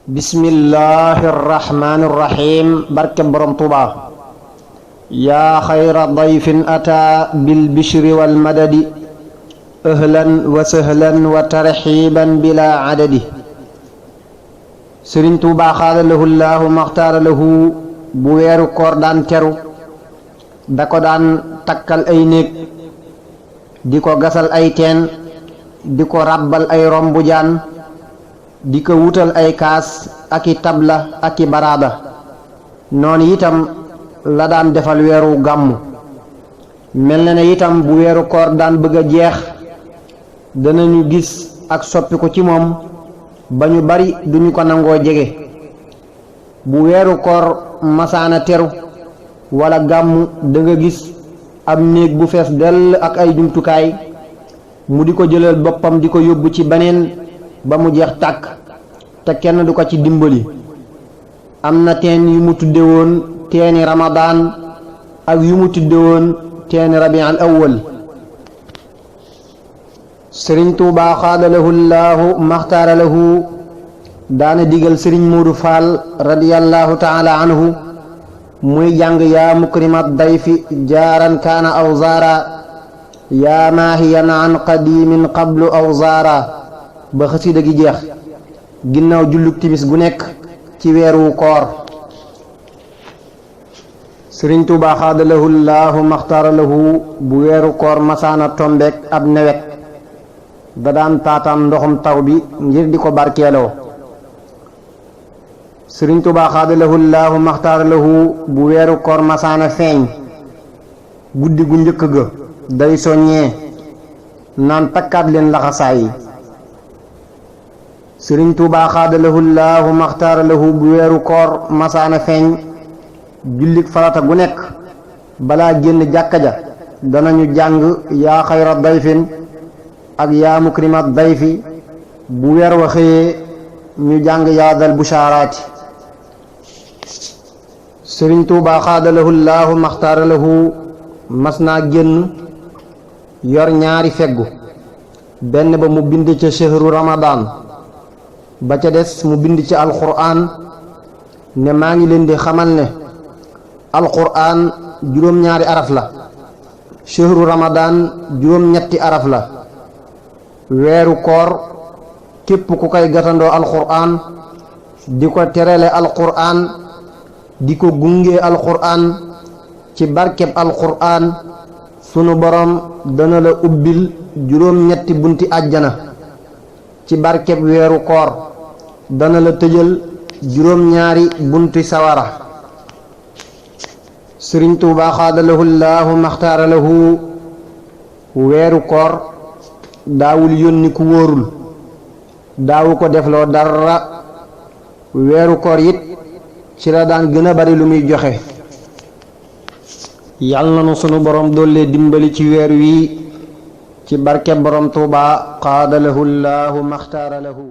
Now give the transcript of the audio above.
bismillahi irrahmani irrahim barke borom Tuuba yaa xayra dayfin ata bil bishri wal madadi ahlan wa sahlan wa tarxiban bila adadi Sëriñ Tuuba xaada lahu llaahu maxtaara lahu bu weeru koor daan teru da ko daan takkal ay néeg di ko gasal ay teen di ko ràbbal ay rombu jaan di ko wutal ay kaas ak i tabla ak i baraada noonu itam la daan defal weeru gàmmu mel na ne itam bu weeru koor daan bëgg a jeex danañu gis ak soppi ko ci moom ba ñu bari duñu ko nangoo jege bu weeru koor masaana teru wala gàmmu da nga gis ab néeg bu fees dell ak ay jumtukaay mu di ko jëlal boppam di ko yóbbu ci beneen ba mu jeex tàkk te kenn du ko ci dimbali am na teen yu mu tudde woon teeni ramadaan ak yu mu tudde woon teeni rabiul awwal sëriñ Tuubaa xaada lahu llaahu maxtaara lahu daana digal sëriñ Moodu Faal radiyallahu taala anhu muy jàng yaa mukrimat dayfi jaaran kaana aw zaara yaa maahiyan an qadimin qablu aw zaara ba xasida gi jeex ginnaaw julluk timis gu nekk ci weeru koor sëriñ Tuubaa xaada lahu llaahu maxtaara lahu bu weeru koor masaana tombeek ab nawet da daan taataan ndoxum taw bi ngir di ko barkeeloo sëriñ Tuubaa xaada lahu llaahu maxtaara lahu bu weeru koor masaana feeñ guddi gu njëkk ga day soññee naan takkaat leen laxasaay yi sëriñ Tuubaa xaada lahu llaahu maxtaara lahu bu weeru koor masaana feeñ jullik farata gu nekk balaa génn jàkka ja danañu jàng yaa xayra dayfin ak yaa mukrimat dayfi bu weer wa xëyee ñu jàng yaa dal bushaaraati sëriñ Tuubaa xaada lahu llaahu maxtaara lahu mas naa génn yor ñaari feggu benn ba mu bind ca shahru ramadaan ba ca des mu bind ci alquraan ne maa ngi leen di xamal ne alquraan juróom-ñaari araf la shahru ramadaan juróom-ñetti araf la weeru koor képp ku koy gatandoo alquraan di ko terale alquraan di ko gunge alquraan ci barkeb alquraan sunu borom dana la ubbil juróom-ñetti bunti àjjana ci barkeb weeru koor dana la tëjal juróom-ñaari bunti sawara sëriñ Tuubaa xaada lahu llaahu maxtaara lahu weeru koor daawul yónni ku wóorul daawu ko defloo dara weeru koor it ci la daan gën a bari lu muy joxe yal na nu sunu borom doole dimbali ci weer wi ci barke borom Tuubaa xaada lahu llaahu maxtaara lahu